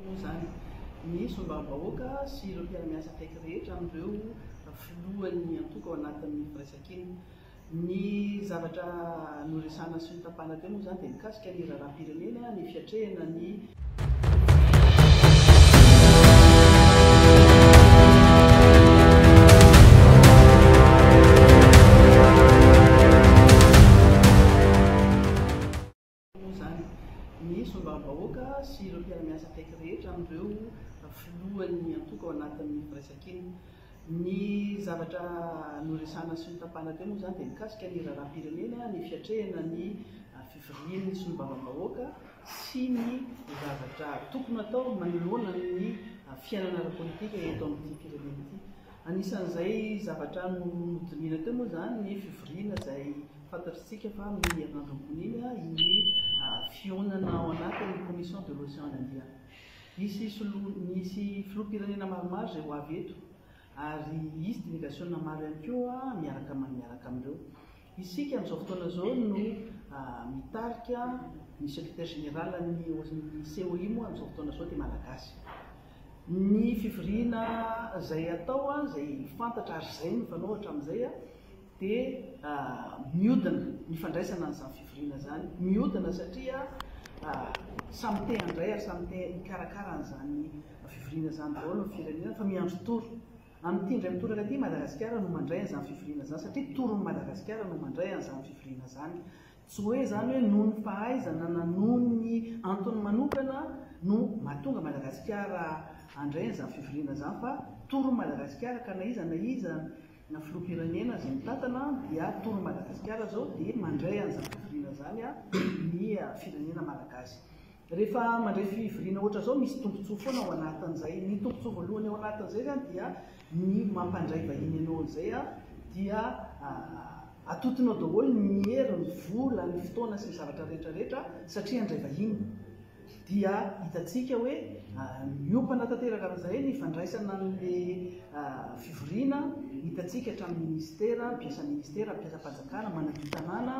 Moa izany ny solombavambahoaka sy ireo mpiara-miasa akaiky rehetra amin'ireo filohan'ny antoko ao anatin'ny firaisankina. Ny zavatra noresahana sy notapahana teo moa izany dia mikasika ny raharaham-pirenena, ny fiatrehana ny. Moa izany ny solombavambahoaka sy ireo mpiara-miasa akaiky rehetra amin'ireo filohan'ny antoko ao anatin'ny firaisankina. Ny zavatra noresahana sy notapahana teo moa izany dia mikasika ny raharaham-pirenena, ny fiatrehana ny fivorian'ny solombavambahoaka sy ny zavatra tokony hatao manoloana ny fiainana ara-politika eto amin'ity firenena ity. Anisan'izay zavatra nodinihina teo moa izany ny fivoriana izay Fantatr'isika fa amin'ny herinandro ambony iny ny fihaonana ao anatin'ny Commission de l'Océan Indien. Hisy soloa, nisy filoham-pirenena maromaro izay ho avy eto ary hisy delegasiona maro ihany koa miaraka miaraka amin'ireo. Isika amin'izao fotoana izao no mitarika ny secrétaire général ny COI moa amin'izao fotoana izao dia Malagasy. Ny fivoriana izay atao izay fantatra ary izay no fanao hatramin'izay dia miodina ny fandraisana an'izany fivoriana izany. Miodina satria samy te handray ary samy te hikarakara an'izany fivoriana izany daholo ny firenena fa miandry toro. Amin'ity indray mitoraka ity Madagasikara no mandray an'izany fivoriana izany satria toron'i Madagasikara no mandray an'izany fivoriana izany. Tsy hoe izany hoe noho ny fahaizana na noho ny antony manokana no mahatonga Madagasikara handray an'izany fivoriana izany fa toron'i Madagasikara ka na iza na iza na filoham-pirenena izay mitantana dia toron'i Madagasikara izao dia mandray an'izany fivoriana izany ny firenena malagasy. Rehefa mandray fivoriana ohatra izao misy tombontsoa foana ao anatin'izay. Ny tombontsoa voalohany ao anatin'izay izany dia ny mampandray vahiny anao izay dia atotonao daholo ny hery, ny vola, ny fotoana sy ny zavatra rehetra rehetra satria handray vahiny. Dia hitantsika hoe miompana tanteraka amin'izay ny fandraisana an'ilay fivoriana, hitantsika hatramin'ny minisitera, mpiasa minisitera, mpiasam-panjakana, manadio tanàna,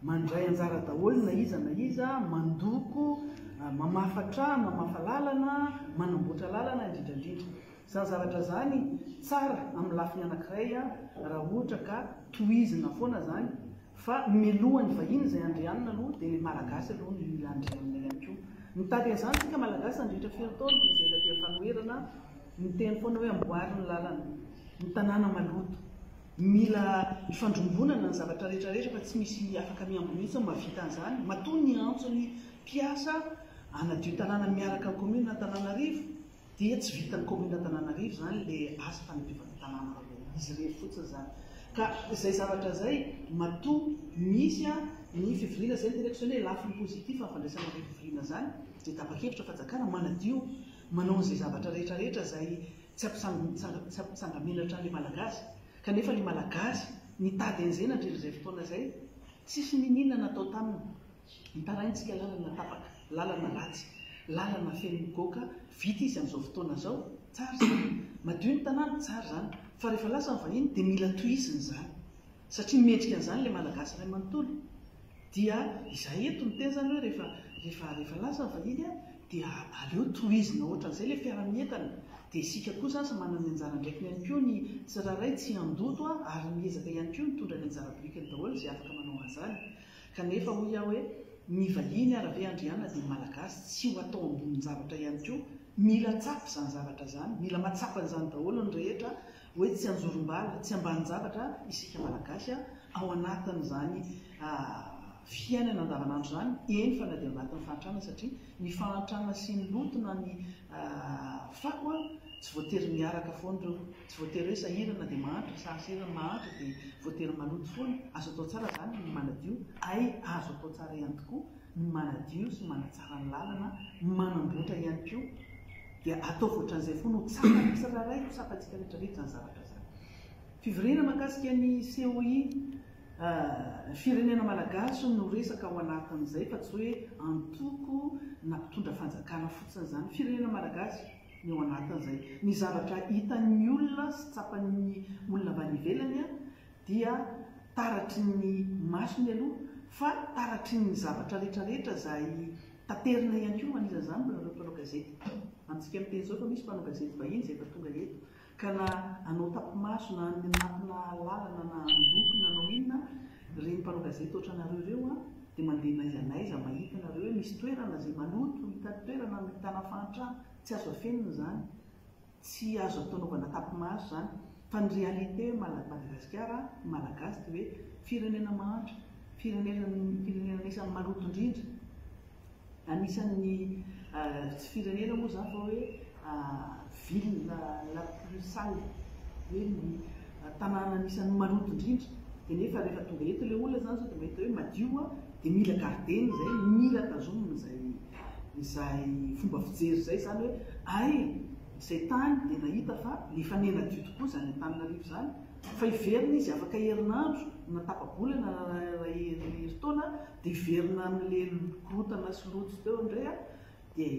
mandray anjara daholo na iza na iza, mandoko, mamafa trano, mamafa lalana, manamboatra lalana indrindra indrindra. Izany zavatra izany tsara amin'ny lafiny anankiray raha ohatra ka tohizina foana izany Fa miloha ny vahiny izay andrianina aloha dia ilay malagasy aloha no mila andrianina ihany koa. Nitady an'izany isika malagasy nandritra firy taona dia izay taty amin'ny fanoherana niteny foana hoe amboary ny lalana, ny tanàna maloto, mila ifandrombonana ny zavatra rehetra rehetra fa tsy misy afaka mihambo mihitsy hoe mahavita an'izany. Matoa niantso ny mpiasa hanadio tanàna miaraka amin'ny commune Antananarivo Dia tsy vitan'ny commune Antananarivo izany le asa fanadiovana tanàna fa dia izy irery fotsiny izany. Ka izay zavatra izay matoa misy ny fivoriana izay no teneniko izany hoe lafiny positif ny fandraisana ireny fivoriana izany dia tapa-kevitra fanjakana manadio manao an'izay zavatra rehetra rehetra izay tsy ampitsanga-menatra an'ilay Malagasy kanefa ilay Malagasy nitady an'izay nandritra izay fotoana izay tsisy niniana natao taminy. Mitaraintsika lalana tapaka, lalana ratsy, lalana feno migoaka, vita izy amin'izao fotoana izao, tsara izany. Madio ny tanàna, tsara izany. Fa rehefa lasa ny vahiny dia mila tohizina izany. Satria mendrika an'izany ilay Malagasy iray manontolo. Dia izahay eto miteny izany hoe rehefa rehefa rehefa lasa ny vahiny dia aleo tohizina ohatran'izay ilay fiaraha-mientana. Dia isika koa izany samy manana ny anjara andraikiny ihany koa ny tsirairay tsy handoto ary miezaka ihany koa mitondra ny anjara birikiny daholo izay afaka manao an'izany. Kanefa hoy aho hoe, ny vahiny ara ve Andriana dia ny Malagasy tsy ho atao ambonin-javatra ihany koa? Mila tsapa izany zavatra izany, mila matsapa an'izany daholo ny rehetra hoe tsy anjorom-bala, tsy ambanin-javatra isika Malagasy ao anatin'izany fiainana andavanandro izany, eny fa na dia ao anatin'ny fahantrana satria ny fahantrana sy ny loto na ny fako tsy voatery miaraka foana ireo. Tsy voatery hoe sahirana dia mahantra, sahasirana mahantra dia voatery maloto foana. Azo atao tsara izany ny manadio, hay azo atao tsara ihany tokoa ny manadio sy manatsara ny lalana, manamboatra ihany koa. Dia ataovy ohatran'izay foana ho tsapan'ny tsirairay, ho tsapantsika rehetra rehetra izany zavatra izany. Fivoriana mahakasika ny COI, firenena malagasy no resaka ao anatin'izay fa tsy hoe antoko na mpitondra fanjakana fotsiny izany. Firenena malagasy. ny ao anatin'izay. Ny zavatra hitan'ny olona sy tsapan'ny olona avy any ivelany dia taratry ny masony aloha fa taratry ny zavatra rehetra rehetra izay taterina ihany koa, anisan'izany ireo mpanao gazety. Amintsika miteny izao efa misy mpanao gazety vahiny izay efa tonga eto. Ka na hanao tapi-maso na hanatona lalana na handoko na hanao inona, ireny mpanao gazety ohatranareo ireo dia mandeha n'aiza n'aiza mahita anareo hoe misy toerana izay maloto, hita toerana ahitana fahantrana, tsy azo afenina izany. Tsy azo atao anaovana tapi-maso izany. Fa ny réalité Madagasikara, ny Malagasy dia hoe firenena mahantra, firenena firenena anisan'ny maloto indrindra, anisan'ny tsy firenena moa izany fa hoe ville la plus sale, hoe ny tanàna anisan'ny maloto indrindra. Dia nefa rehefa tonga eto ilay olona izany izao dia mahita hoe madio dia mila garder-na izay, mila tazomina izay. Izay fomba fijery izay izany hoe hay izay tany dia nahita fa efa niha-nadio tokoa izany Antananarivo izany fa hiverina izy afaka herinandro na tapa-bolana na herintaona dia hiverina amin'ilay korontana sy loto teo indray dia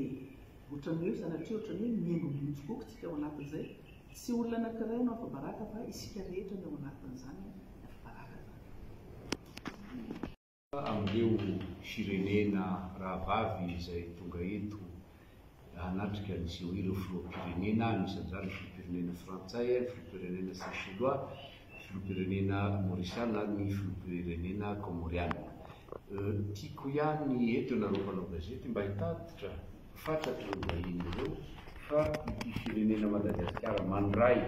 ohatran'ny hoe sanatria ohatran'ny hoe mihaingo mitsikokotsika ao anatin'izay. Tsy olona anankiray no afa-baraka fa isika rehetra no ao anatin'izany afa-baraka izany. Amin'ireo firenena rahavavy izay tonga eto hanatrika ny COI ireo filoham-pirenena, anisan'izany ny filoham-pirenena frantsay, ny filoham-pirenena seychellois, ny filoham-pirenena maorisiana ary ny filoham-pirenena kaomoriana. Tiako ihany eto ianareo mpanao gazety mba hitatitra fantatr'ireo vahiny ireo fa ity firenena Madagasikara mandray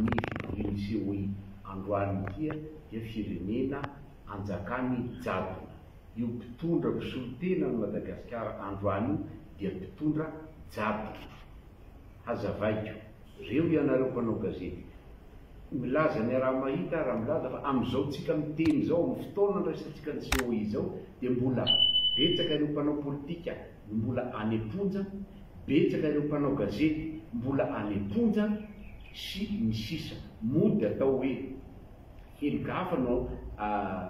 ny fivorian'ny COI androany ity dia firenena anjakan'ny jadona. Io mpitondra mpisolo tena an'i Madagasikara androany io dia mpitondra jadona. Hazavaiko, reo ianareo mpanao gazety, milaza ny araha-mahita raha milaza fa amin'izao tsika miteny izao, amin'ny fotoana andraisantsika ny COI izao dia mbola betsaka ireo mpanao politika no mbola any am-ponja, betsaka ireo mpanao gazety mbola any am-ponja sy ny sisa. Mody atao hoe. Heloka hafa no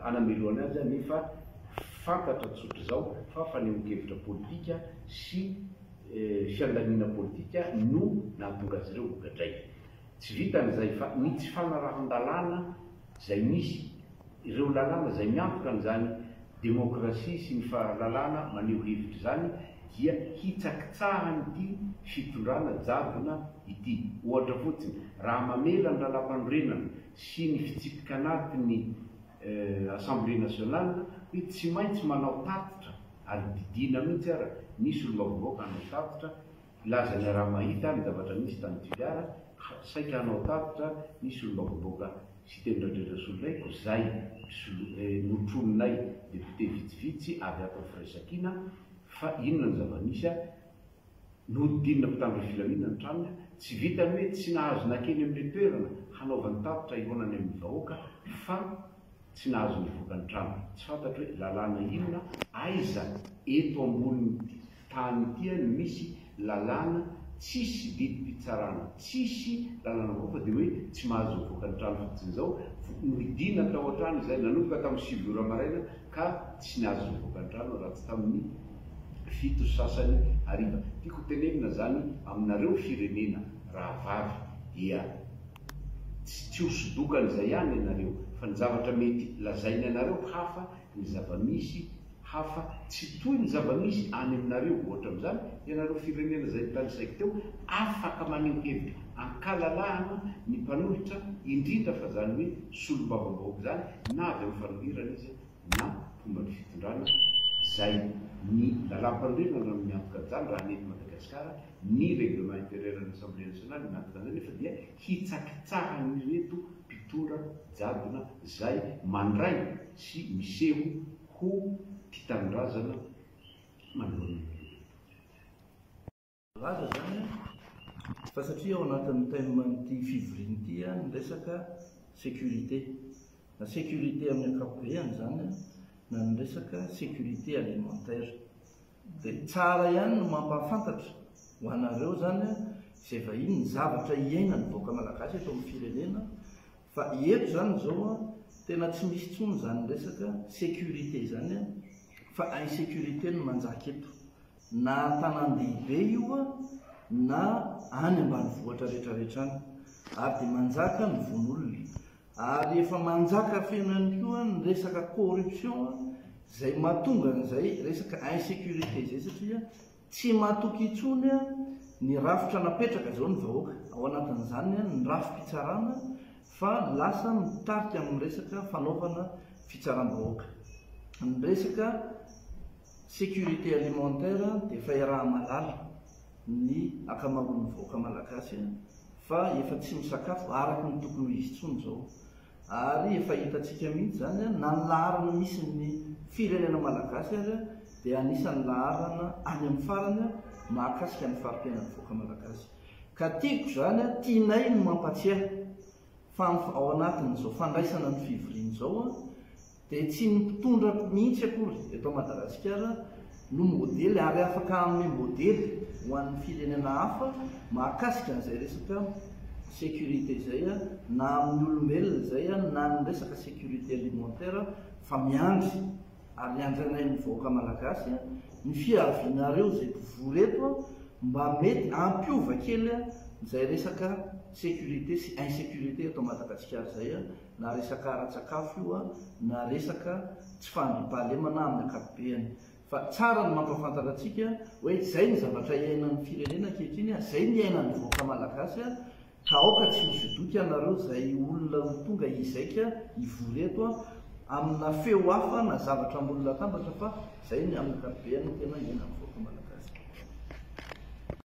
anamelohana azy nefa fantatra tsotr'izao fa fanehoan-kevitra politika sy fiandaniana politika no nahatonga azy ireo hogadraina. Tsy vitan'izay fa ny tsy fanarahan-dalàna izay misy, ireo lalàna izay miantoka an'izany demokrasia sy ny fahalalana maneho hevitra izany dia hitsakitsahan'ity fitondrana jadona ity. Ohatra fotsiny, raha mamela ny lalàmpanorenana sy ny fitsipika anatin'ny Assemblée nationale hoe tsy maintsy manao tatitra ary didiana mihitsy ara ny solombavambahoaka hanao tatitra hilaza ny araha-mahita ny zavatra nisy tany Toliara, saika hanao tatitra ny solombavambahoaka Siteny Randriandrasolonay izay notroninay député vitsivitsy avy ato amin'ny Firaisankina fa inona ny zava-nisy Nohodidinina mpitandro ny filaminana ny tranony, tsy vitan'ny hoe tsy nahazo nankeny amin'ilay toerana hanaovany tatitra hihaonany amin'ny vahoaka fa tsy nahazo nivoaka ny trano. Tsy fantatro hoe lalàna inona, aiza eto ambonin'ity tany ity no misy lalàna tsisy didim-pitsarana, tsisy lalàna vaovao fa dia hoe tsy mahazo mivoaka ny trano fotsiny izao. Nohidiana tao an-trano izahay nanomboka tamin'ny 9 ora maraina ka tsy nahazo nivoaka ny trano raha tsy tamin'ny 7 sasany hariva. Tiako ho tenenina zany aminareo firenena rahavavy dia tsy tsy ho sodokan'izay ihany ianareo fa ny zavatra mety lazainy anareo hafa ny zava-misy hafa tsy toy ny zava-misy any aminareo ohatra amin'izany ianareo firenena izay notanisaiko teo afaka maneho hevitra ankalalahana ny mpanohitra indrindra fa zany hoe solombavambahoaka izany na avy amin'ny fanoherana izy na mpomba ny fitondrana izay ny lalàmpanorenana no miantoka an'izany raha ny eto Madagasikara ny règlement intérieur ny assemblée nationale no miantoka an'izany nefa dia hitsakitsahan'ireto mpitondra jadona izay mandray sy miseho ho tia tanindrazana manoloana anareo ireto. Voalaza izany fa satria ao anatin'ny thème an'ity fivoriana ity ny resaka sécurité, na sécurité amin'ny ankapobeany izany na ny resaka sécurité alimentaire. Dia tsara ihany no mampahafantatra ho anareo izany izay vahiny ny zavatra iainan'ny vahoaka malagasy eto amin'ny firenena fa eto izany izao tena tsy misy intsony izany resaka sécurité izany fa insécurité no manjaka eto. Na an-tanàn-dehibe io na any ambanivohitra rehetrarehetra any. Ary dia manjaka ny vono olona. Ary efa manjaka feno ihany koa ny resaka corruption izay mahatonga an'izay resaka insécurité izay satria tsy matoky intsony ny rafitra napetraka izao ny vahoaka, ao anatin'izany ny rafi-pitsarana fa lasa mitarika amin'ny resaka fanaovana fitsaram-bahoaka. Ny resaka sécurité alimentaire dia efa iaraha-mahalala ny ankamaroan'ny vahoaka malagasy fa efa tsy misakafo araka ny tokony ho izy intsony izao. Ary efa hitantsika mihitsy izany na ny laharana misy ny firenena malagasy ary dia anisan'ny laharana any amin'ny farany mahakasika ny fari-piainan'ny vahoaka malagasy. Ka tiako izany, tianay ny mampatsiahy fa ao anatin'izao fandraisana ny fivoriana izao dia tsy ny mpitondra mihitsy akory eto Madagasikara no modely ary afaka hanome modely ho an'ny firenena hafa mahakasika an'izay resaka sécurité izay na amin'ny olombelona izay na ny resaka sécurité alimentaire fa miandry ary andranay ny vahoaka malagasy ny fiavianareo izay mpivory eto mba mety hampiova kely izay resaka sécurité sy insécurité eto Madagasikara izay na resaka ara-tsakafo io na resaka tsy fahandriampahalemana amin'ny ankapobeany. Fa tsara ny mampahafantatra antsika hoe izay ny zavatra iainan'ny firenena ankehitriny, izay ny iainan'ny vahoaka malagasy ka aoka tsy ho zodoka ianareo izay olona ho tonga hizaika hivory eto amina feo hafa na zavatra ambony latabatra fa izay ny amin'ny ankapobeany no tena iainan'ny vahoaka malagasy.